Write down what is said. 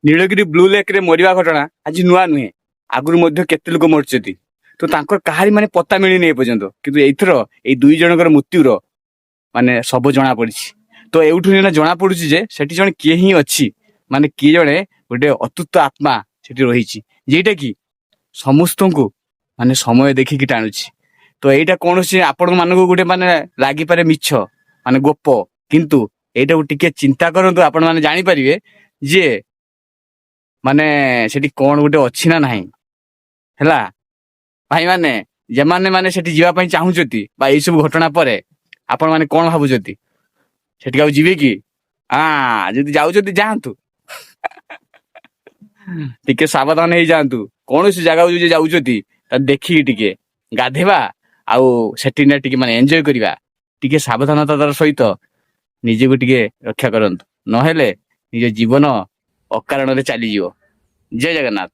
Nilgiri blue ଲେକ୍ରେ ମରିବା ଘଟଣା ଆଜି ନୂଆ ନୁହେଁ। ଆଗରୁ ମଧ୍ୟ କେତେ ଲୋକ ମରିଛନ୍ତି, ତ ତାଙ୍କର କାହାରି ମାନେ ପତ୍ତା ମିଳିନି ଏପର୍ଯ୍ୟନ୍ତ। କିନ୍ତୁ ଏଇଥର ଏଇ ଦୁଇ ଜଣଙ୍କର ମୃତ୍ୟୁର ମାନେ ସବୁ ଜଣା ପଡିଛି। ତ ଏଇଠୁ ଏଇନା ଜଣା ପଡୁଛି ଯେ ସେଠି ଜଣେ କିଏ ହିଁ ଅଛି, ମାନେ କିଏ ଜଣେ ଗୋଟେ ଅତୃପ୍ତ ଆତ୍ମା ସେଠି ରହିଛି, ଯେଉଁଟା କି ସମସ୍ତଙ୍କୁ ମାନେ ସମୟ ଦେଖିକି ଟାଣୁଛି। ତ ଏଇଟା କୌଣସି ଆପଣ ମାନଙ୍କୁ ଗୋଟେ ମାନେ ଲାଗିପାରେ ମିଛ, ମାନେ ଗପ, କିନ୍ତୁ ଏଇଟାକୁ ଟିକେ ଚିନ୍ତା କରନ୍ତୁ, ଆପଣ ମାନେ ଜାଣିପାରିବେ ଯେ ମାନେ ସେଠି କଣ ଗୋଟେ ଅଛି ନା ନାହିଁ। ହେଲା ଭାଇମାନେ, ଯେମାନେ ମାନେ ସେଠି ଯିବା ପାଇଁ ଚାହୁଁଛନ୍ତି ବା ଏଇ ସବୁ ଘଟଣା ପରେ ଆପଣ ମାନେ କଣ ଭାବୁଛନ୍ତି? ସେଠିକି ଆଉ ଯିବେ କି? ଯଦି ଯାଉଛନ୍ତି ଯାଆନ୍ତୁ, ଟିକେ ସାବଧାନ ହେଇଯାଆନ୍ତୁ। କୌଣସି ଜାଗାକୁ ଯଦି ଯାଉଛନ୍ତି, ତା ଦେଖିକି ଟିକେ ଗାଧେଇବା ଆଉ ସେଠି ନା ଟିକେ ମାନେ ଏନ୍ଜୟ କରିବା, ଟିକେ ସାବଧାନତାର ସହିତ ନିଜକୁ ଟିକେ ରକ୍ଷା କରନ୍ତୁ, ନହେଲେ ନିଜ ଜୀବନ ଅକାରଣରେ ଚାଲିଯିବ। ଜୟ ଜଗନ୍ନାଥ।